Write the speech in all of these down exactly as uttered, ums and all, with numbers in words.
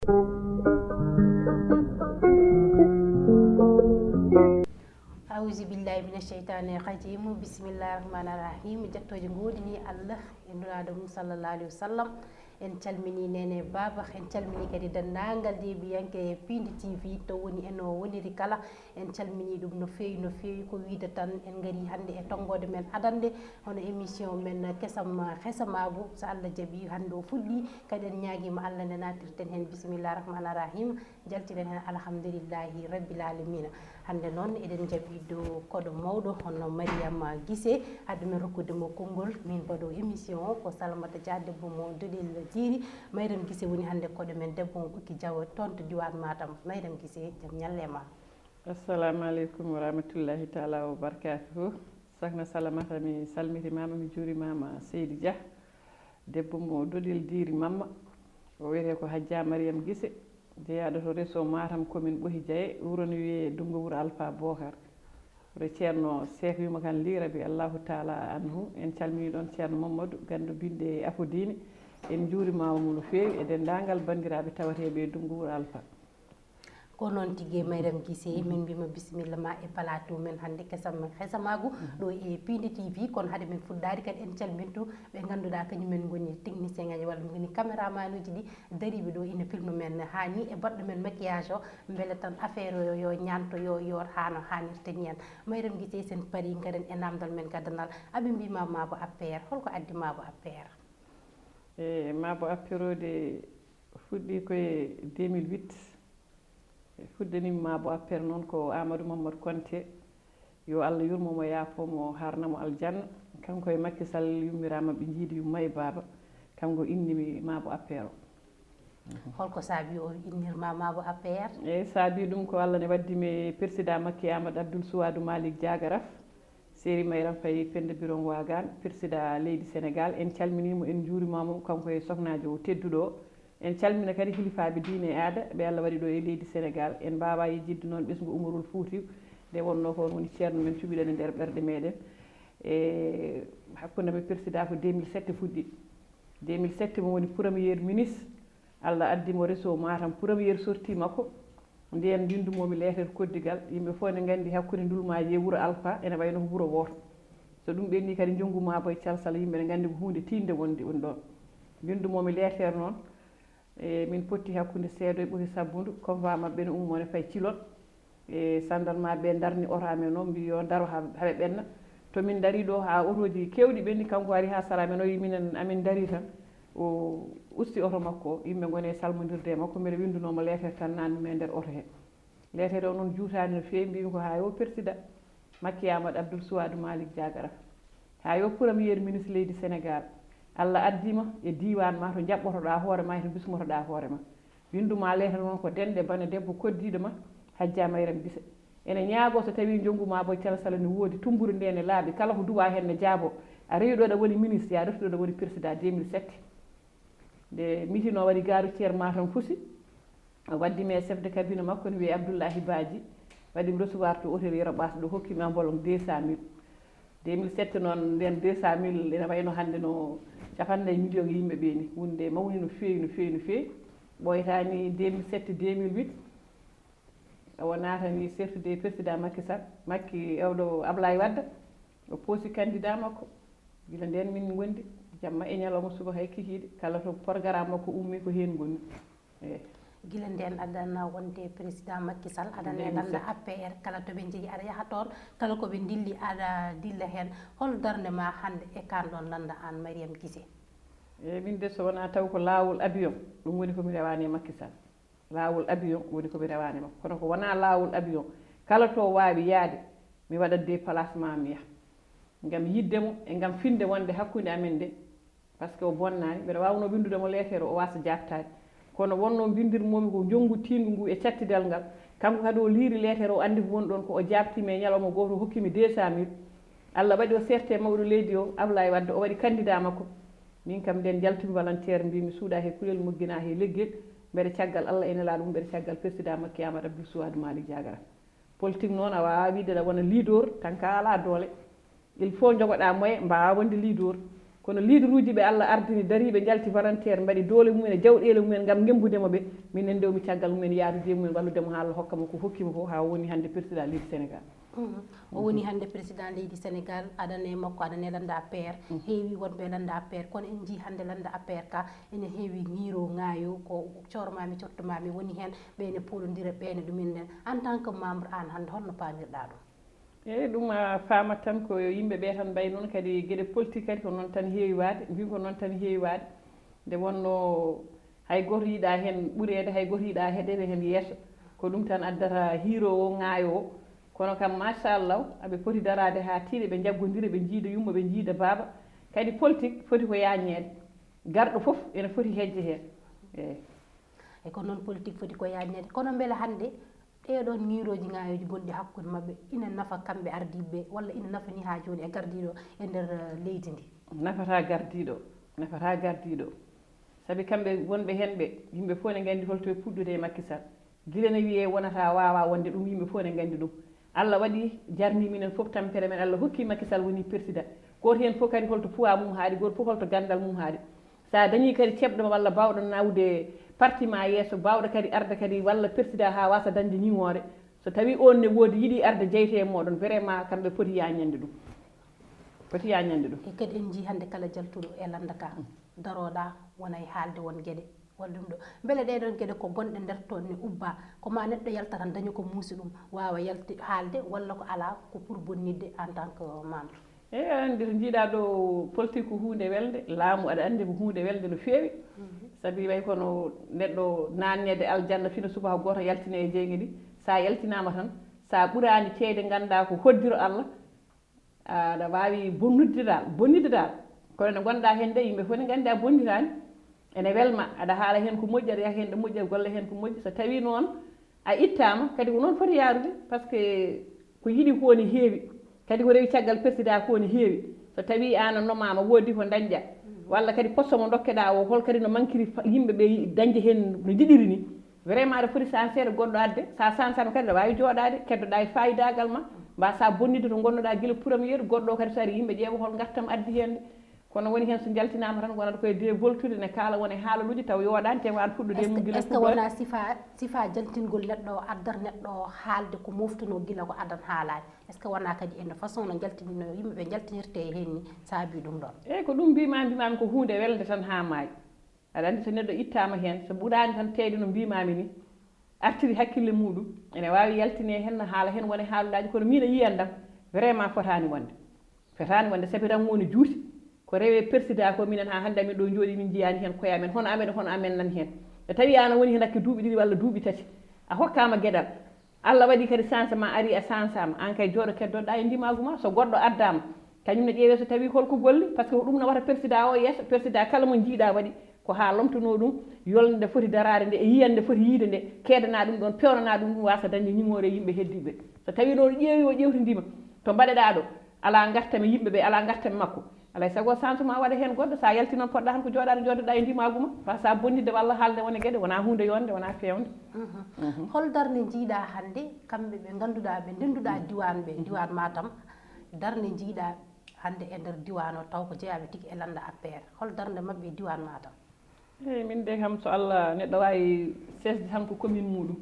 Awuzu billahi mina sheytani rajim. Bismillahi rahmani rahim. Jettooje ngoodini Allah e Nulaaɗo mum sallallahu alayhi wa sallam. En calmini Nene Baba, en calmini kadi denndaangal jeeɓiyanke Pindi T V to woni e no woniri kala. En calmini ɗum no feewi, no feewi. Ko wiide tan en ngari hannde e tonngoode men adannde, hono émission men Kesam Hesamaagu. So Allah jaɓi, hannde o fuɗɗi, kadi en ñaagiima Allah nde naatirten heen. Bismillahi rahmani rahim. Jaltiren heen alhamdulillahi rabbil alamina. Hannde noon eɗen njaɓi ɗo koɗo mawɗo hono Mariama Gise, hade men rokkude mo konngol, min mbaɗo émission o ko Salamata Dia, debbo mo Doɗel Diiri. Mariama Gise woni hannde koɗo men, debbo mo Ɓokki Jawo, toon to diiwaan Matam. Mariama Gise, jam ñalle ma. Assalamu aleykum wa rahmatullahi taala wa barakatuhu. Sokhna Salamata, mi salmitimaama, mi juurimaama. Seydi Dia, debbo mo Doɗel Diiri Mamma, o wiyetee ko Hajja Mariam Gise, jeyaaɗo to réseau Matam, commune Ɓohi Jaye, wuro no wiyee Dunngo Wuro Alpha Bokar, wuro Ceerno Seek Yuma Kan Lii, rabi Allahu taala anhu. En calminii ɗoon Ceerno Mamadou Ganndo Binɗe Afo Diine. En njuurimaama mo no feewi e denndaangal banndiraaɓe tawateeɓe e Dunngo Wuro Alpha. Ko noon tigi, Mariam Gise, min mbima bisimilla ma e plateau men hannde, Kesam Hesamaagu, ɗo e Pindi T V. Kono hade min fuɗɗaade kadi, en calmintu ɓe ngannduɗaa kañum en ngoni technicien ngaji walla ngoni caméraman uji ɗi dariiɓe ɗo ina filme men haa ni, e baɗɗo men maquillage o, mbele tan affaire o yo ñaanto, yo yoor haa no haanirta ni en. Mariam Gise, sen parii, ngaren e naamndal men gadanal. Aɓe mbima Mabo A P R, holko addi Mabo A P R? E Mabo A P R o de fuɗɗi ko e deux mille huit. Fuɗɗanimi Mabo A P R noon ko Amadou Mamadou Konte, yo Allah yurmo mo, yaafo mo, harna mo aljanna. Kanko e Macky Sall yummiraama, ɓe njiidi yumma e baaba. Kanko innimi Mabo A P R o. Holko saabi o innirma Mabo A P R? Eyi, saabi ɗum ko Allah ne waddi mi e président Macky Amadou Abdoul Souadou Malick Diagaraf, Seri Mayram Faye, Penda Biron Wagan, président leydi Sénégal. En calminii mo, en njuurimaa mo, kanko e soknaajo o tedduɗo o. En calmina kadi hilifaaɓe diine e aada ɓe Allah waɗi ɗo e leydi Sénégal. En mbaawaa yejjitde noon ɓesngu Umarul Fuutiyu, nde wonnoo ko on woni ceerno men cuɓiɗen e nder ɓerɗe meɗen. E hakkunde men président ko deux mille sept fuɗɗi. Deux mille sept mo woni premier ministre. Allah addi mo réseau Matam, première sortie makko. Ndeen mbinndumoo-mi leeter koddigal, yimɓe fof ene nganndi hakkunde Ndulmaaji e Wuro Alpha ene wayi no ko wuro wooto. So ɗum ɓenni kadi, njonngu Mabo e Calsal, yimɓe ene nganndi ko huunde tiiɗnde wonde woni ɗoon. Mbinndumoo-mi leeter noon, e min potti hakkunde Seedo e Ɓoki Sabbundu, convoi maɓɓe ene ummoo ne fayi Cilol. E sandarmaaɓe ɓe ndarni oto amen o, mbi yo ndaro haa, haa ɓe ɓenna. To min ndarii ɗo haa otooji keewɗi ɓenni, kanko ari haa sara amen o, wi minen, amin ndarii tan. O usti oto makko o, yimɓe ngoni e salmondirde e makko, mbeɗa winndunoo mo leeter tan, naatnumi e nder oto he. Leeter o noon juutaani no feewi, mbimi ko haa yo président Macky Amadou Abdoul Souadou Malick Diagaraf, haa yo premier ministre leydi Sénégal, Allah addi ma e diiwaan ma to njaɓɓotoɗaa hoore ma e to bismotoɗaa hoore ma. Winndu ma leeter noon ko denɗe bana debbo koddiiɗo ma, Hajja Mayram Gise. Ene ñaagoo so tawii njonngu Mabo e Calsal ne woodi, tummburu nde ne laaɓi, kala ko duwaa heen ne jaaboo. A rewii ɗo ɗa woni ministre, ya refti ɗo ɗa woni président deux mille sept. Nde mitin o waɗi gaaru ceer Matam fusi, o waddi mi e chef de cabinet makko ne wiyee Abdoullahi Badji, waɗi mi recevoir to hôtel Yero Ɓas ɗo, hokki mi enveloppe deux cent mille. Deux mille sept noon, ndeen deux cent mille ene wayno hannde no cappanɗe nayi million yimɓe ɓe ni. Huunde mawni no feewi, no feewi, no feewi. Ɓooyata ni deux mille sept, deux mille huit, o naatani certifié président Macky Sall, Macky, ewɗo Ablaye Wade, o poosi candidat makko. Gila ndeen min ngondi, jamma e ñalawma, suba hay kikiiɗe, kala to programme makko ummi ko heen ngoni. Eyi. Gila ndeen aɗa wonde président Macky Sall, aɗa e lannda deux mille sept. A P R, kala to ɓe njehi aɗa yaha toon, kala ko ɓe ndilli aɗa dilla heen. Hol darnde ma hannde e kaan ɗoon lannda aan, Mariam Gise? Eyi, min de so wonaa taw ko laawol avion, ɗum woni ko mi rewaani e Macky Sall. Laawol avion woni ko mi rewaani makko. Kono ko wonaa laawol avion, kala to waawi yahde, mi waɗat déplacement mi yaha. Ngam yiɗde mo e ngam finde wonde hakkunde amen nde, parce que o bonnaani, mbeɗa waawnoo winndude mo leeter o waasa jaabtaade. Kono wonnoo mbinndirmoomi ko njonngu tiiɗngu ngu e cattidal ngal. Kanko kadi o liiri leeter o, anndi ko woni ɗoon, ko o jaabtii mi e ñalawma gooto, o hokki mi deux cent mille. Allah waɗi o serte mawɗo leydi o, Ablaye Wade, o waɗi candidat makko. Min kam ndeen njaltumi volontaire, mbiimi suuɗa he kuɗel, moggina he leggel, mbeɗa caggal Allah e nelaaɗo mum, mbeɗa caggal président Macky Amadou Abdou Souadou Malick Diagara. Politique noon a waawaa wiide aɗa wona leader tan ka alaa doole. Il faut njogoɗaa moyen mbaawaa wonde leader. Kono leader uji ɓe Allah ardini, dariiɓe, njalti volontaire, mbaɗi doole mumen e jawɗeele mumen ngam ngemmbude mo ɓe. Minen ndewmi caggal mumen, yaadude e mumen, wallude mo haa Allah hokka mo ko hokki mo ko, haa o woni hannde président leydi Sénégal. Mhm. O woni hannde président leydi Sénégal, adane makko, adane lannda A P R. Mhm. Heewi wonɓe lannda A P R, kono en njii hannde lannda A P R ka ene heewi ŋiiro ŋaayo, ko cormaami, cottomaami woni heen, ɓe ene poolondira, ɓe ene ɗumen nden. En tant que membre, aan hannde holno paamirɗaa ɗum? Eyi, ɗum a faamat tan ko yimɓe ɓe tan mbayi noon, kadi geɗe politique kadi ko noon tan heewi waade, mbiy ko noon tan heewi waade. Nde wonno hay gooto yiɗa heen ɓureede, hay gooto yiɗa heɗeede heen yeeso. Ko ɗum tan addata hiiroowo, ŋaayoowo. Kono kam, machallah, aɓe poti daraade haa tiiɗa, ɓe njaggondira, ɓe njiida yumma, ɓe njiida baaba. Kadi politique foti ko yaaññeede. Garɗo fof ene foti heƴde heen. Eyi. E ko noon politique foti ko yaaññeede. Kono mbele hannde ɗee ɗoon ŋiirooji, ŋaayooji gonɗi hakkunde maɓɓe ina nafa kamɓe ardiiɓe ɓe, walla ina nafa ni haa jooni e gardiiɗo e nder, eh, leydi ndi? Nafataa gardiiɗo, nafataa gardiiɗo. Sabi kamɓe wonɓe heen ɓe, yimɓe fof ne nganndi holto e puɗɗude e Macky Sall. Gila ne wiyee wonata, waawaa wonde, ɗum yimɓe fof ne nganndi ɗum. Allah waɗi jarni minen fof tampere men, Allah hokki Macky Sall woni président. Gooto heen fof kadi holto poids mum haaɗi, gooto fof holto ganndal mum haaɗi. So a dañii kadi ceɓɗo ma walla baawɗo nawde parti ma yeeso, baawɗo kadi arde kadi walla président haa waasa dañde ñiŋoore, so tawii oon ne woodi, yiɗi arde jeyte e mooɗon, vraiment kamɓe poti yaañande ɗum. Poti yaañande ɗum. E kadi en njii hannde kala jaltuɗo e lannda ka, darooɗa wona e haalde won geɗe walla ɗum ɗo. Mbele ɗee ɗoon geɗe ko gonɗe nder toon ne ubba, ko ma neɗɗo yalta tan daña ko muusi ɗum, waawa yalti haalde walla ko alaa, ko pour bonnitde en tant que membre? Eyi, aɗa anndi, to njiiɗaa ɗo, politique ko huunde welde, laamu aɗa anndi ko huunde welde no feewi. Mhm. Sabi way kono neɗɗo naanneede aljanna fina subaka gooto yaltine e jeyge ndi. Sa yaltinaama tan, sa ɓuraani ceede, nganndaa ko hoddiro Allah, aɗa waawi bonnude dal, bonnitde dal. Kono nde ngonɗaa heen nde, yimɓe fof ne nganndi a bonnitaani. Ene welma, aɗa haala heen ko moƴƴi, aɗa yaha heen ɗo moƴƴi, aɗa golla heen ko moƴƴi. So tawii noon a ittaama, kadi ko noon foti yaarude, par ce que ko yiɗi ko ne heewi, kadi ko rewi caggal président ko ne heewi. So tawii aan a nomaama, woodi ko dañƴa, walla kadi poste mo ndokkeɗaa o, hol kadi no mankiri fa-, yimɓe ɓe dañde heen no njiɗiri ni, vraiment aɗa foti sanseede, goɗɗo adde, sa sansaama kadi aɗa waawi jooɗaade, keddoɗaa e faayidaagal ma, mbasa bonnitde to ngonnoɗaa gila premier, goɗɗo o kadi so ari yimɓe ƴeewa hol ngartam addi heen nde. Kono woni heen so njaltinaama tan, wonata koye dévoltude, ne kaala, wona e haalaluuji taw yooɗaani, te ko aan fuɗɗude e mum gila. Est-ce que wona sifa, sifa jantingol neɗɗo o, addata neɗɗo o haalde ko moftunoo gila ko adan haalaani? Est-ce que wona kadi e no façon no njaltinino, yimɓe ɓe njaltinirte e heen ni saabi ɗum ɗoon? Eyi, ko ɗum mbima, mbimami ko huunde welde tan haa maayi. Aɗa anndi so neɗɗo ittaama heen, so ɓuraani tan teyde no mbimami ni, artiri hakkille muɗum, ene waawi yaltine heen, no haala heen, wona e haalulaaji, kono min a yiyandam, vraiment fotaani wonde. Fotaani wonde, sabi rango no juuti. Ko rewe persida ko minen haa hannde amin ɗo njooɗi min njiyaani heen koye amen, hono amen, hono amen nan heen. So tawi aan a woni heen hakke duuɓi ɗiɗi walla duuɓi tati, a hokkaama geɗal. Allah waɗi kadi changement ari, a changeama, aan kay jooɗo keddoɗaa e ndimaagu ma. So goɗɗo addaama, kañum ne ƴeewee so tawi holko golli, par ce que ko ɗum nawata persida o yeeso. Persida kala mo njiiɗaa waɗi ko haa lomtonoo ɗum, yolnde nde foti daraade nde e yiyannde nde foti yiyde nde, keedanaa ɗum ɗoon, peewnanaa ɗum ɗum, waasa dañde ñiŋoore e yimɓe heddiiɓe. So tawi noon ƴeewi o ƴeewtindima to mbaɗeɗaa ɗo, alaa ngartam e yimɓe ɓe, alaa ngartam e makko, alay sago changement waɗa heen goɗɗo. Sa yalti noon, poɗɗa tan ko jooɗaade, jooɗoɗaa e ndimaagu ma, mbasa bonnitde walla haalde wona geɗe, wona huunde yonde, wona feewde. Mhm. Mhm. Hol darnde njiiɗaa hannde kamɓe ɓe ngannduɗaa, ɓe ndennduɗaa diwaan ɓe, diwaan Matam, darnde njiiɗaa hannde e nder diwaan o, taw ko jeyaaɓe tigi e lannda A P R? Hol darnde maɓɓe e diwaan Matam? Eyi, min de kam, so Allah, neɗɗo waawi sesde tan ko commune muɗum.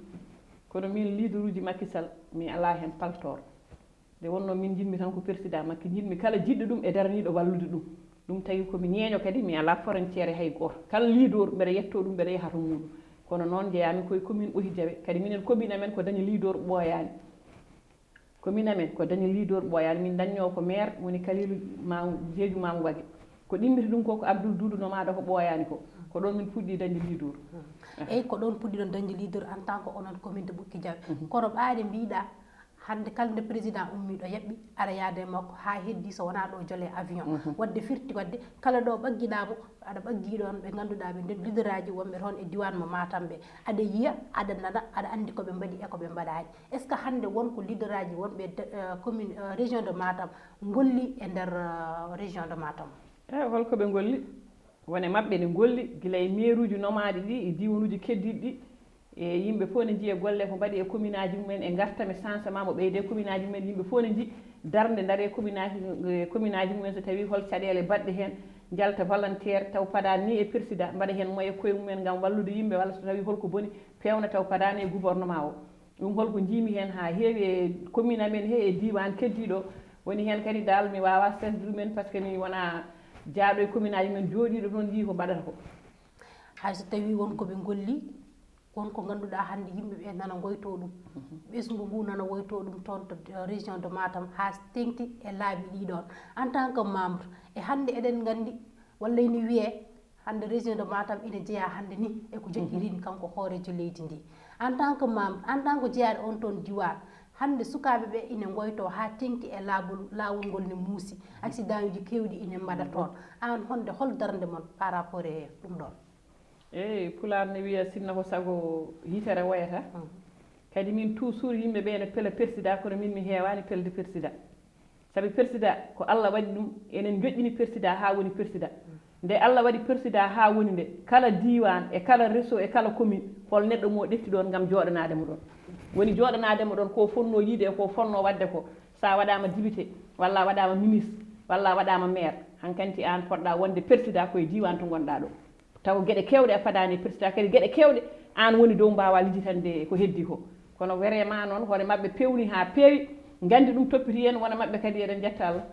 Kono min, leader uji Macky Sall, mi alaa heen paltoor. Nde wonno min njiɗmi tan ko président Macky, njiɗmi kala jiɗɗo ɗum e daraniiɗo wallude ɗum. Ɗum tawi ko mi ñeeño kadi, mi alaa frontière e hay gooto. Kala leader mbeɗa yetto ɗum, mbeɗa yaha to muɗum. Kono noon njeyaami koye commune Ɓoki Jawe. Kadi minen commune amen ko dañi leader ɓooyaani. Commune amen ko dañi leader ɓooyaani. Min dañnoo ko maire woni Kalilu Maam, Jeeju Maam Wage. Ko ɗimmiti ɗum ko, ko Abdoul Doudou nomaaɗo ko ɓooyaani ko. Ko ɗoon min puɗɗi dañde leader. Eyi, ko ɗoon puɗɗiɗon dañde leader en tant que onon commune de Ɓoki Jawe. Mhm. Kono ɓaade mbiɗa, hannde kala nde président ummiiɗo yaɓɓi, aɗa yaada e makko haa heddi so wonaa ɗo jole avion. Mhm. Wadde firti wadde kala ɗo ɓaggiɗaa mo, aɗa ɓaggii ɗoon ɓe ngannduɗaa ɓe nder leaderaaji wonɓe toon e diwaan mo Matam ɓe. Aɗa yiya, aɗa nana, aɗa anndi ko ɓe mbaɗi e ko ɓe mbaɗaani. Est-ce que hannde won ko leaderaaji wonɓe de, eh, commune, eh, région de Matam ngolli e nder, eh, région de Matam? Eyi, holko ɓe ngolli? Wone maɓɓe ne ngolli gila e meeruuji nomaaɗi ɗi e diiwanuuji keddiiɗi ɗi. E yimɓe fof ne njiya golle ko mbaɗi e commune aji mumen, e ngartam e changement mo ɓeyde e commune aji mumen. Yimɓe fof ne nji darnde, ndaare commune aji, e commune aji mumen, so tawi hol caɗeele baɗɗe heen, njalta volontaire taw padaani ni e président, mbaɗa heen moye koye mumen ngam wallude yimɓe, walla so tawi holko boni, peewna taw padaani e gouvernement o. Ɗum holko njiimi heen haa heewi e commune amen he e diiwaan keddiiɗo? Woni heen kadi dal mi waawaa sesde ɗumen, par ce que mi wonaa jaaɗo e commune aji men jooɗiiɗo toon yii ko mbaɗata ko. Hay so tawii won ko ɓe ngolli, won ko ngannduɗaa hannde yimɓe ɓe nana ngoytoo ɗum, ɓesngu ngu nana woytoo ɗum toon to région de Matam haa teeŋti e laabi ɗii ɗoon. En tant que membre, e hannde eɗen nganndi walla ene wiyee hannde région de Matam ina jeyaa hannde ni e ko joƴƴirini kanko hooreejo leydi ndi. En tant que membre, en tant que jeyaaɗo oon toon diiwaan, hannde sukaaɓe ɓe ina ngoytoo haa teeŋti e laawol, laawol ngol ne muusi, accident uji keewɗi ina mbaɗa toon. Aan hannde hol darnde mon par rapport e ɗum ɗoon? Eey, Pulaar ne wiya sinno ko sago yitere woyata. Kadi min toujours yimɓe ɓe ne pela persidaa, kono min mi heewaani pelde persidaa. Sabi persidaa ko Allah waɗi ɗum, enen njoƴƴini persidaa haa woni persidaa. Nde Allah waɗi persidaa haa woni nde, kala diiwaan e kala réseau e kala commune, hol neɗɗo mo ɗefti ɗoon ngam jooɗanaade mo ɗoon. Woni jooɗanaade mo ɗoon ko fonnoo yiide e ko fonnoo waɗde ko, so a waɗaama député, walla a waɗaama ministre, walla a waɗaama maire, hankadi aan poɗɗaa wonde persidaa ko e diiwaan to ngonɗaa ɗo. Taw geɗe keewɗe a padaani e persidaa, kadi geɗe keewɗe aan woni dow mbaawaa lijjitande ko heddii ko. Kono vraiment noon hoore maɓɓe peewni haa peewi, nganndi ɗum toppiti en, wona maɓɓe kadi eɗen njetta Allah.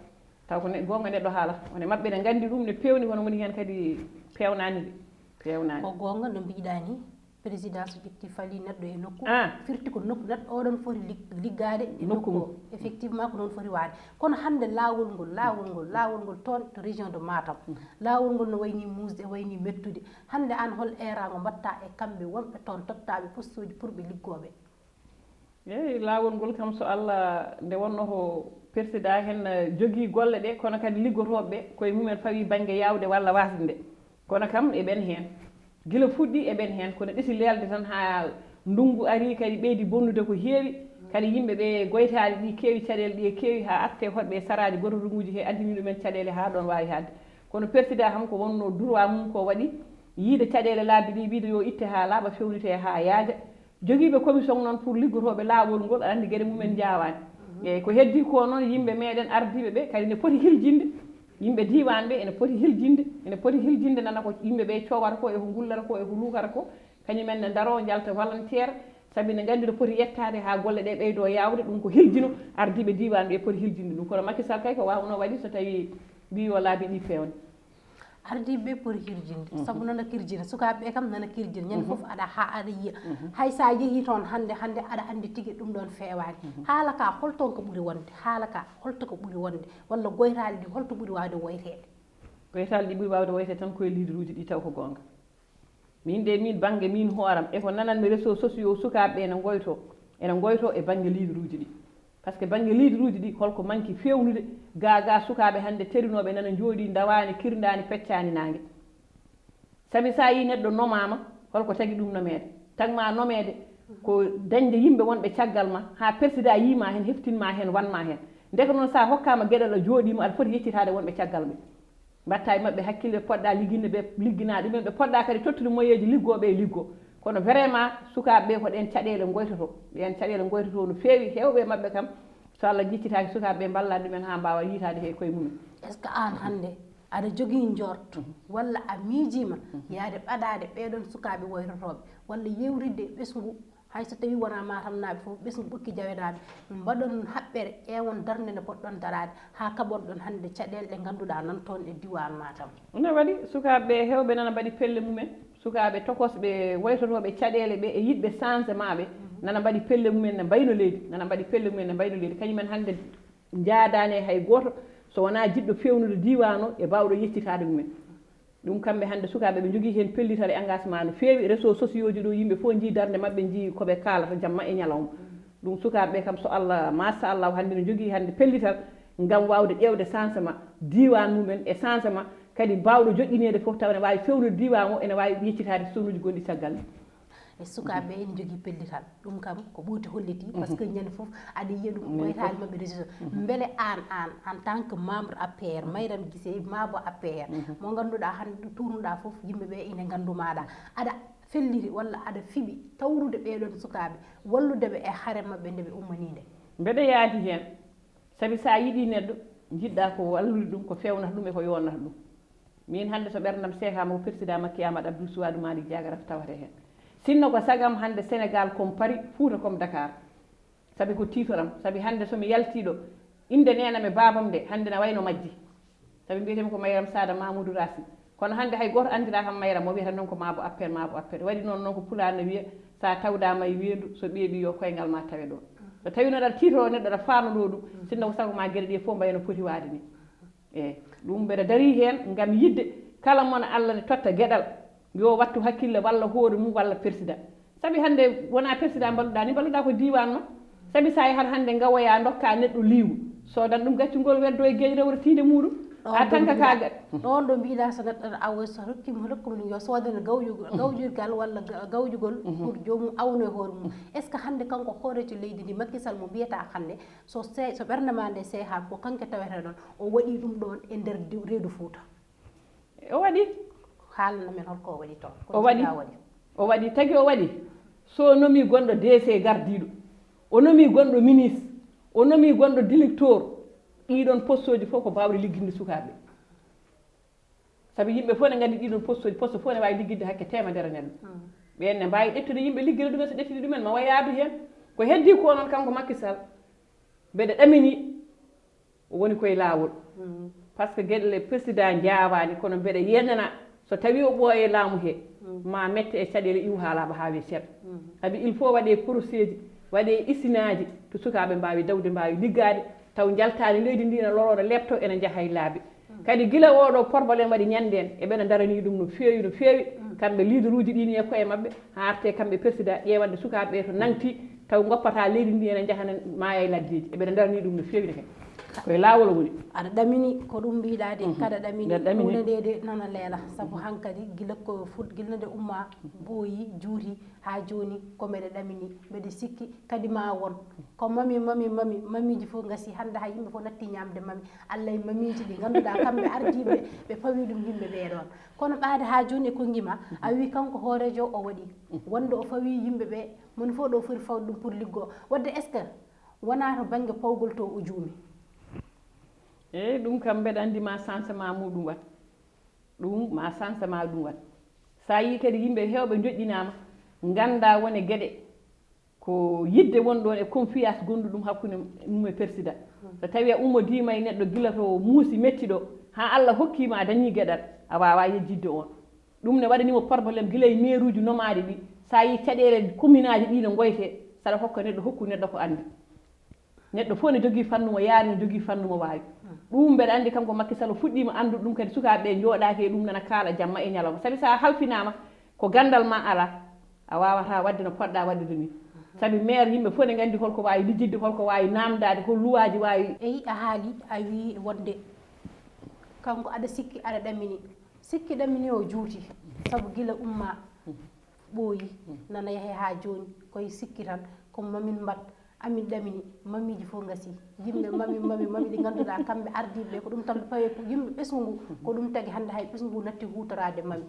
Taw ko ne- goonga neɗɗo haala, wona maɓɓe ne nganndi ɗum ne peewni, kono woni heen kadi peewnaani de, peewnaani. Ko goonga no mbiɗaa ni, président so ƴetti fali neɗɗo e nokku, ah, firti ko nokku neɗɗo oɗon foti lig- liggaade e nokku mum. Effectivement ko noon foti waade. Kono hannde laawol ngol, laawol ngol, laawol ngol toon to région de Matam, laawol ngol no wayni muusde, wayni mettude. Hannde aan hol eeraango mbaɗtaa e kamɓe wonɓe toon tottaaɓe postooji pour ɓe liggooɓe? Eey, laawol ngol kam so Allah nde wonnoo ko persidaa heen jogii golle ɗe, kono kadi liggotooɓe ɓe koye mumen fawii bannge yaawde walla waasde nde. Kono kam eɓen heen. Gila fuɗɗii eɓen heen, kono ɗesi leelde tan haa ndunngu arii kadi ɓeydi bonnude ko heewi. Kadi yimɓe ɓe goytaali ɗi keewi caɗeele ɗi e keewi haa artee hoɗɓe e saraaji gotoruŋuuji he addini ɗumen caɗeele haa ɗoon waawi haaɗde. Kono persidaa kam ko wonnoo droit mum ko waɗi yiide caɗeele laabi ɗi wiide yo itte haa laaɓa fewnitee haa yaaja. Jogiiɓe commission noon pour liggotooɓe laawol ngol aɗa anndi geɗe mumen njaawaani. Eeyi ko heddii ko noon yimɓe meeɗen ardiiɓe ɓe kadi ne poti hiljinde. Yimɓe diiwaan ɓe ene poti hiljinde, ene poti hiljinde nana ko yimɓe ɓe coowata ko e ko ngullata ko e ko luukata ko. Kañum en ne ndaroo njalta volontaire sabi ne nganndi no poti yettaade haa golle ɗe ɓeydoo yaawde. Ɗum ko hiljino ardiiɓe diiwaan ɓe poti hiljinde ɗum. Kono Macky Sall kay ko waawnoo waɗi so tawii wii yo laabi ɗi peewne. Ardiiɓe ɓe poti hirjinde sabu nana kirjina sukaaɓe ɓe kam nana kirjina ñande fof aɗa ha aɗa yiya. Hay sa yeehi toon hannde hannde aɗa anndi tigi ɗum ɗoon feewaani. Haala ka holton ko ɓuri wonde? Haala ka holto ko ɓuri wonde? Walla goytaali ɗi holto ɓuri waawde woyteede? Goytaali ɗi ɓuri waawde woyteede tan koye liideruuji ɗi taw ko goonga. Min de min bannge min hooram e ko nananmi réseau sociaux sukaaɓe ɓe ene ngoyto ene ngoyto e bannge leaderuuji ɗi. Par ce que bannge leaderuuji ɗi holko manki feewnude? Ga ga sukaaɓe hannde terinooɓe nana njooɗii ndawaani kirndaani peccaani naange. Sabi so a yii neɗɗo nomaama holko tagi ɗum nomeede? Tagma nomeede ko dañde yimɓe wonɓe caggal ma haa persidaa yii ma heen, heftin ma heen, wan ma heen. Ndeke noon so a hokkaama geɗal a jooɗiima aɗa foti yeccitaade wonɓe caggal ɓe. Mbatta e maɓɓe hakkille ɓe poɗɗa ligginde ɓe liggina ɗumen ɓe poɗɗa kadi tottude moyeeji liggooɓe e liggo. Kono vraiment sukaaɓe ɓe ko ɗeen caɗeele ngoytoto. Ɗeen caɗeele ngoytoto no feewi, heewɓe e maɓɓe kam so Allah jiccitaaki sukaaɓe ɓe mballa ɗumen haa mbaawa yiitaade he koye mumen. Est ce que aan hannde aɗa jogii njort walla a miijiima yaade ɓadaade ɓeeɗoon sukaaɓe woytotooɓe walla yeewtidde e ɓesngu? Hay so tawii wonaa Matamnaaɓe fof, ɓesngu ɓokki jawenaaɓe, mbaɗon haɓɓere, ƴeewon darnde nde potɗon daraade haa kaɓorɗon hannde caɗeele ɗe ngannduɗaa nan toon e diiwaan Matam. No waɗi, sukaaɓe ɓe heewɓe nana mbaɗi pelle mumen, sukaaɓe tokosɓe woytotooɓe caɗeele ɓe e yiɗɓe changement ɓe nana mbaɗi pelle mumen ne mbayno leydi, nana mbaɗi pelle mumen ne mbayno leydi. Kañumen hannde njaadaani e hay gooto so wonaa jiɗɗo feewnude diiwaan o e baawɗo yeccitaade mumen. Ɗum kamɓe hannde sukaaɓe ɓe njogii heen pellital e engagement no feewi. Réseaux sociaux ji ɗo yimɓe fof njii darnde maɓɓe, njii ko ɓe kaalata jamma e ñalawma. Ɗum sukaaɓe ɓe kam so Allah machallah hannde no njogii hannde pellital ngam waawde ƴeewde changement diiwaan mumen e changement kadi baawɗo joƴƴineede fof tawa ene waawi feewnude diiwaan o, ene waawi yeccitaade sunuuji gonɗi caggal ɗi. E sukaaɓe ɓe ene njogii pellital. Ɗum kam ko ɓooti hollitii par ce que ñande fof aɗa yiya ɗum ko ɓoytaali maɓɓe réseau. Mbele aan aan en tant que membre A P R, Mayram Gise maabo A P R mo ngannduɗaa hannde ɗo tuurnuɗaa fof yimɓe ɓe ine nganndu maaɗa, aɗa felliti walla aɗa fiɓi tawrude ɓeeɗoon sukaaɓe, wallude ɓe e hare maɓɓe nde ɓe ummanii nde? Mbeɗa yaadi heen. Sabi so a yiɗii neɗɗo njiɗɗaa ko wallude ɗum, ko feewnata ɗum e ko yoolnata ɗum. Min hannde so ɓerndam seekaama ko persidaa Makki Aamadu Abdul Suwaadu Maalik Jaagaraf tawata heen. Sinno ko sagam hannde Senegaal comme Pari, Fuuta comme Dakaar. Sabi ko tiitoram, sabi hannde so mi yaltii ɗo, innde neenam e baabam nde hannde na wayno majji. Sabi mbiyetee-mi ko Mayram Saada Mamuudu Raasin. Kono hannde hay gooto anndiraa kam Mayram, mo wiyata noon ko Maabo Appel, Maabo Appel. Waɗi noon noon ko Pulaar no wiya, so a tawdaama e weendu, so ɓeeɓii yo koyngal maa tawe ɗoon. So tawii noon aɗa tiitoroo neɗɗo, aɗa faandoo ɗum, sinno ko sago maa geɗe ɗee fof mbayi no poti waade ni. Eey, ɗum mbeɗa darii heen ngam yiɗde kala mo Allah ne totta geɗal, yo wattu hakkille walla hoore mum walla persidaa. Sabi hannde wonaa persidaa mballuɗaa ni, mballuɗaa ko diiwaan ma. Sabi so a yahat hannde ngawoyaa ndokkaa neɗɗo liingu, soodan ɗum gaccungol weddo e geeƴ rewre tiinde muuɗum. A tanka ka ga- Ɗoon ɗo mbiɗa so neɗɗo awo so rokkiima rokkum ɗum yo soodane gawƴugol, gawƴirgal walla ga- gawƴugol pour joomum awno e hoore mum. Est ce que hannde kanko hooreejo leydi ndi Macky Sall mo mbiyata hannde so se- so ɓernde maa nde seehaama ko kanko tawetee ɗoon, o waɗii ɗum ɗoon e nder di- reedu Fuuta? O waɗi. Haalana men holko o waɗi toon. O waɗi. O waɗi, tagi o waɗi. So o nomii gonɗo D C gardiiɗo, o nomii gonɗo ministre, o nomii gonɗo directeur, ɗiɗon postooji fof ko baawɗe ligginde sukaaɓe. Sabi yimɓe fof ne nganndi ɗiɗon postooji, poste fof ne waawi ligginde hakke teemedere neɗɗo. Ɓeen ne mbaawi ƴettude yimɓe ligginde ɗumen, so ƴettidi ɗumen ma wayaadu heen. Ko heddii ko noon kanko Macky Sall, mbeɗa ɗamini o woni koye laawol. Par ce que geɗe le président njaawaani, kono mbeɗa yeenana so tawii o ɓooyee laamu he, ma mette e caɗeele iwu haa laaɓa haa wee ceer. Sabi il faut waɗee procédure, waɗee isinaaji to sukaaɓe mbaawi dawde, mbaawi liggaade, taw njaltaani leydi ndi ene loroo, ene leeptoo, ene njaha e laabi. Kadi gila oo ɗoo problème waɗi ñanndeen, eɓena ndaranii ɗum no feewi, no feewi. Kamɓe leaderuuji ɗii nii e koye maɓɓe, haa artee kamɓe persidaa ƴeewande sukaaɓe ɓee to nangti, taw ngoppataa leydi ndi ene njaha ene maaya e laddeeji. Eɓena ndaranii ɗum no feewi ne kadi. Koye laawol o woni. Aɗa ɗamini ko ɗum mbiɗa de, kaɗa ɗamini. Mbeɗa ɗamini. Huunde nde de nana leela, sabu hankadi gila ko fut-, gila nde umma, ɓooyi, juuti, haa jooni ko mbeɗa ɗamini, mbeɗa sikki kadi ma won. Ko mami, mami, mami, mamiiji fof ngasi, hannde hay yimɓe fof natti ñaamde mami. Allah e mamiiji ɗi ngannduɗaa kamɓe ardiiɓe ɓe pawi ɗum yimɓe ɓee ɗoon. Kono ɓaade haa jooni e konngi ma, a wii kanko hooreejo o waɗi. Wonde o fawi yimɓe ɓe, moni fof ɗo foti fawde ɗum pour liggoo. Waɗde est ce que wonaa to bannge pawgol to o juumi? Eey, ɗum kam mbeɗa anndi ma changement muɗum waɗ. Ɗum ma changement ɗum waɗ. So a yii kadi yimɓe heewɓe njoƴƴinaama, nganndaa won e geɗe ko yiɗde won ɗoon e confiance gonɗo ɗum hakkunde mum e persidaa. So tawii a ummodiima e neɗɗo gila to muusi metti ɗo, haa Allah hokkii ma a dañii geɗal, a waawaa yejjitde oon. Ɗum ne waɗanii mo problème gila e meeruuji nomaaɗi ɗi. So a yii caɗeele kominaaji ɗi no ngoytee, saɗa hokka neɗɗo, hokku neɗɗo ko anndi. Neɗɗo fof ne jogii fannu mo yaari, ne jogii fannu mo waawi. Ɗum mbeɗa anndi kanko Macky Sall o fuɗɗiima anndude ɗum, kadi sukaaɓe ɓe njooɗaaki e ɗum, nana kaala jamma e ñalawma. Sabi so a halfinaama, ko ganndal ma alaa, a waawataa waɗde no poɗɗaa waɗdude nii. Sabi maire, yimɓe fof ne nganndi holko waawi lijjitde, holko waawi naamndaade, hol luwaaji waawi. Eyi, a haali, a wii wonde kanko aɗa sikki, aɗa ɗamini. Sikki ɗamini o juuti, sabu gila umma ɓooyi, nana yahe haa jooni, koye sikki tan, ko mamin mbaɗ, amin ɗamini, mamiiji fof ngasi. Yimɓe mami, mami, mami ɗi ngannduɗaa kamɓe ardiiɓe ɓe, ko ɗum tan ɓe pawi, ko yimɓe ɓesngu ngu, ko ɗum tagi hannde hay ɓesngu ngu natti huutoraade mami.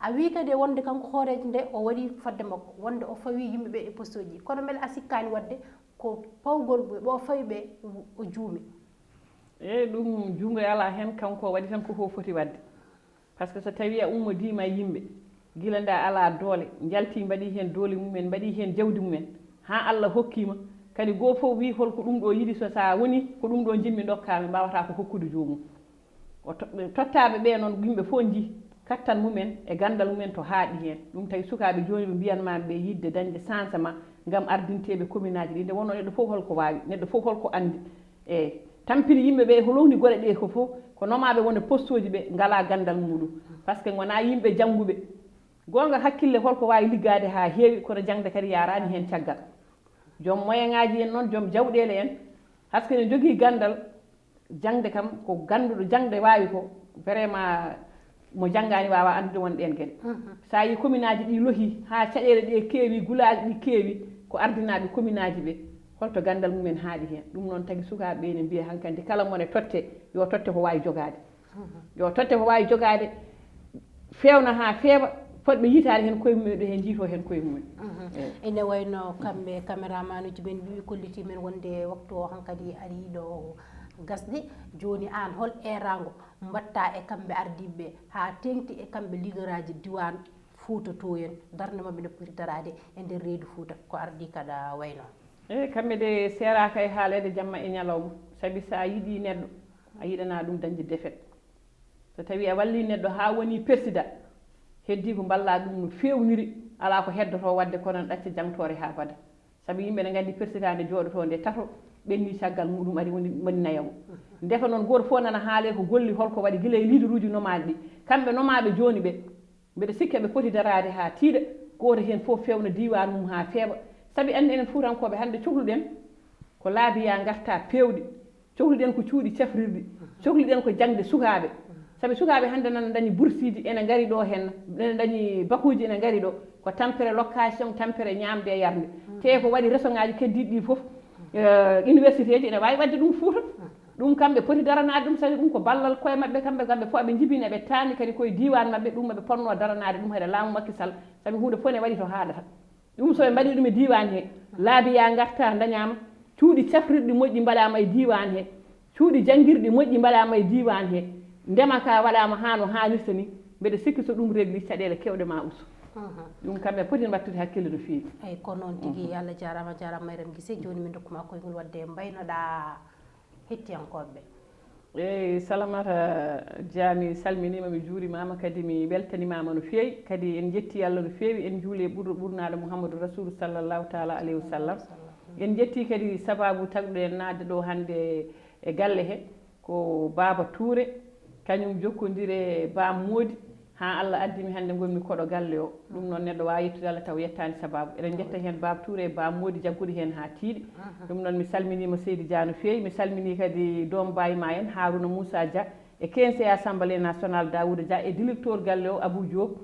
A wii kadi e wonde kanko hooreejo nde o waɗi fodde makko, wonde o fawi yimɓe ɓe e poste uji. Kono mbele a sikkaani waɗde ko pawgol ɓe, ɓe o fawi ɓe, o juumi? Eey, ɗum juumre alaa heen, kanko o waɗi tan ko ko foti waɗde. Par ce que so tawii a ummodiima e yimɓe, gila nde a alaa doole, njaltii mbaɗii heen doole mumen, mbaɗii heen jawdi mumen, haa Allah hokkii ma, kadi goo fof wii holko ɗum ɗoo yiɗi, so so a wonii ko ɗum ɗoo njiɗmi ndokkaa mi, mbaawataa ko hokkude joomum. O to-, ɓe tottaaɓe ɓee noon, yimɓe fof njii kattan mumen e ganndal mumen to haaɗi heen. Ɗum tawi sukaaɓe jooni ɓe mbiyan ma ɓe yiɗde dañde changement ngam ardinteeɓe commune aji ɗi. Nde wonnoo neɗɗo fof holko waawi, neɗɗo fof holko anndi. Eey, tampini yimɓe ɓe, ko lowni goɗe ɗee ko fof, ko nomaaɓe won e postooji ɓe ngalaa ganndal muuɗum. Par ce que ngonaa yimɓe jannguɓe. Goonga, hakkille holko waawi liggaade haa heewi, kono jaŋde kadi yaaraani heen caggal. Joom moyen ŋaaji en noon, joom jawɗeele en, par ce que ne njogii ganndal, jaŋde kam ko gannduɗo jaŋde waawi ko, vraiment mo janngaani waawaa anndude won ɗeen geɗe. So a yii commune aji ɗi lohii haa caɗeele ɗe keewi, gulaaji ɗi keewi, ko ardinaaɓe commune aji ɓe, holto ganndal mumen haaɗi heen? Ɗum noon tagi sukaaɓe ɓe ne mbiya hankadi kala mone totte, yo totte ko waawi jogaade. Yo totte ko waawi jogaade, feewna haa feewa, fotɓe yiytaade heen koye mumen ɓe heen njiytoo heen koye mumen. Eey. Ene wayno kamɓe caméraman uji men mbiɓe kollitii men wonde waktu o hankadi arii ɗo Gasɗe. Jooni aan, hol eeraango mbaɗta e kamɓe ardiiɓe ɓe haa teeŋti e kamɓe leaderaaji diiwaan Fuuta too en, darnde maɓɓe no poti daraade e nder reedu Fuuta, ko ardii kaɗa waynoo? Eey, kamɓe de seeraaka e haaleede jamma e ñalawma, sabi so a yiɗii neɗɗo, a yiɗanaa ɗum dañde defet. So tawii a wallii neɗɗo haa wonii persidaa, heddii ko mballaa ɗum no feewniri, alaa ko heddotoo waɗde kono no ɗacca jaŋtoore haa bada. Sabi yimɓe ne nganndi persidaa nde jooɗotoo nde tato, ɓenni caggal muɗum ari woni, woni nayawo. Ndeke noon gooto fof nana haalee ko golli, hol ko waɗi gila e leaderuuji nomaaɗi ɗi. Kamɓe nomaaɓe jooni ɓe, mbeɗa sikki eɓe poti daraade haa tiiɗa, gooto heen fof feewna diiwaan mum haa feewa. Sabi anndi enen Fuutankooɓe hannde cohluɗen ko laabiyaa ngartaa peewɗi, cohluɗen ko cuuɗi cafrirɗi, cohluɗen ko jaŋde sukaaɓe. Sabi sukaaɓe hannde nana ndañi bursiiji, ene ngari ɗo heen, ene ndañi bakuuji, ene ngari ɗo. Ko tampere location, tampere ñaamde e yarde. Te ko waɗi région ŋaaji keddiiɗi ɗi fof, eh, université ji ene waawi waɗde ɗum Fuuta. Ɗum kamɓe poti daranaade ɗum, sabi ɗum ko ballal koye maɓɓe, kamɓe, kamɓe fof ɓe njibini, eɓe taani kadi koye diiwaan maɓɓe, ɗum maɓe potnoo daranaade ɗum, hade laamu Macky Sall, sabi huunde fof ne waɗi to haaɗata. Ɗum so ɓe mbaɗii ɗum e diiwaan he, laabiyaa ngartaa ndañaama, cuuɗi cafrirɗi moƴƴi mbaɗaama e diiwaan he, cuuɗi janngirɗi moƴƴi mbaɗaama e diiwaan he, ndema ka waɗaama haa no haanirta ni, mbeɗa sikki so ɗum regli caɗeele keewɗe ma usto. Ɗum kam ɓe poti mbattude hakkille no feewi. Eyi, ko noon tigi. Yo Allah jaaraama, jaaraama Mariam Gise. Jooni min ndokkuma koyngol waɗde mbaynoɗaa hettiyankooɓe ɓe. Eyi, Salamata Dia, mi salminiima, mi juurimaama, kadi mi weltanimaama no feewi. Kadi en njetti Allah no feewi, en njuuli e ɓurɗo ɓurnaaɗo Muhammadu Rasulu sallallahu taala alayhi wa sallam. En njetti kadi sabaabu tagɗo en naatde ɗo hannde e galle he, ko Baaba Tuure, kañum jokkondire Baam Moodi, haa Allah addi mi hannde ngonmi koɗo galle o. Ɗum noon neɗɗo waawa yettude Allah taw yettaani sabaabu. Eɗen njetta heen Baaba Tuure e Baam Moodi jagguɗi heen haa tiiɗi. Ɗum noon mi salminiima Seydi Dia no feewi, mi salminii kadi doom baay ma en Harouna Moussa Dia e K N C Assemblée Nationale Daouda Dia e directeur galle o Abou Diop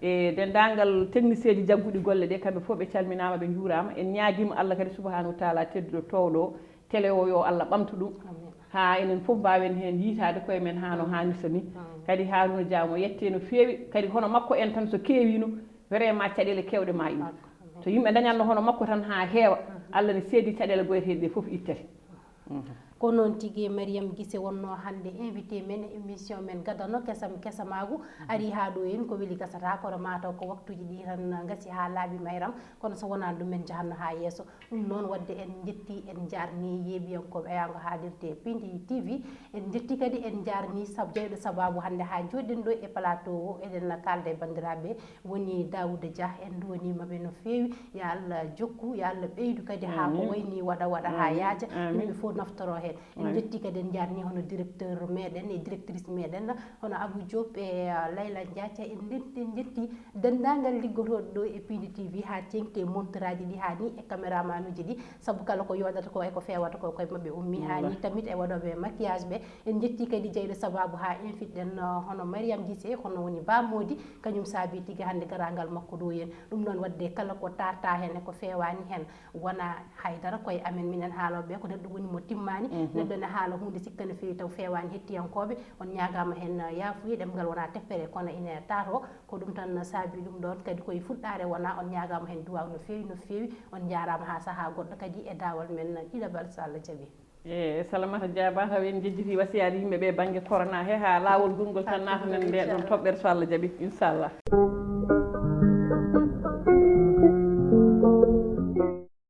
e denndaangal technicien ji jagguɗi golle ɗe, kamɓe fof ɓe calminaama, ɓe njuuraama. En ñaagiima Allah kadi subhanahu wa taala tedduɗo toowɗo o, télé o yo Allah ɓamtu ɗum. Amiin. Haa enen fof mbaawen heen yiytaade koye men haa no haanirta ni. Amiin. Kadi Harouna Dia mo yettee no feewi, kadi hono makko en tan so keewiino, vraiment caɗeele keewɗe ma iwde. Amiin. To yimɓe ndañatno hono makko tan haa heewa, Allah ne seedi caɗeele goyteeɗe ɗe fof ittete. Ko noon tigi, Mariam Gise wonnoo hannde invité men e émission men gadano Kesam Kesamaagu. Ari haa ɗo en ko weli gasata, kono mataw ko waktuuji ɗi tan ngasi haa laaɓi mayram, kono so wonaa ɗum en njahatno haa yeeso. Ɗum noon waɗde en njetti, en njaarni yeeɓiyankooɓe ayaango haalirde Pindi T V. En njetti kadi, en njaarni sab-, jeyɗo sabaabu hannde haa njooɗiɗen ɗo e plateau o, eɗen kaalda e banndiraaɓe, woni Daouda Dia. En nduwaniima ɓe no feewi. Yo Allah jokku, yo Allah ɓeydu kadi haa ko wayni waɗa, waɗa haa yaaja, yimɓe fof naftoro heen. En njetti kadi, en njaarni hono directeur meɗen e directrice meɗen, hono Abou Diop e, ah, Layla Ndiathia. En njetti, en njetti denndaangal liggotooɗo ɗo e Pindi T V haa teeŋti e montoraaji ɗi haa ni e caméramaanuuji ɗi, sabu kala ko yooɗata ko e ko feewata ko koye maɓɓe ummi haa ni, tamit e waɗooɓe maquillage ɓe. En njetti kadi jeyɗo sabaabu haa invitɗen, ah, hono Mariam Gise, hono woni Ba Moodi, kañum saabi tigi hannde garaangal makko ɗo heen. Ɗum noon waɗde kala ko taarta heen e ko feewaani heen, wona haydara koye amen minen haalooɓe ɓe, ko neɗɗo woni mo timmaani. Neɗɗo ne haala huunde sikka no feewi taw feewaani hettiyankooɓe. On ñaagaama heen yaafuye, ɗemngal wona teppere kono ine taaroo. Ko ɗum tan saabi ɗum ɗoon kadi koye fuɗɗaare wona. On ñaagaama heen duwaaw no feewi, no feewi. On njaaraama haa sahaa goɗɗo kadi e daawal men ɗiɗaɓal so Allah jaɓi. E Salamata Dia, ba taw en njejjiti wasiyaaji yimɓe ɓe bannge corona he, haa laawol gongol tan naatanen nde ɗon toɓɓere so Allah jaɓi, inchallah.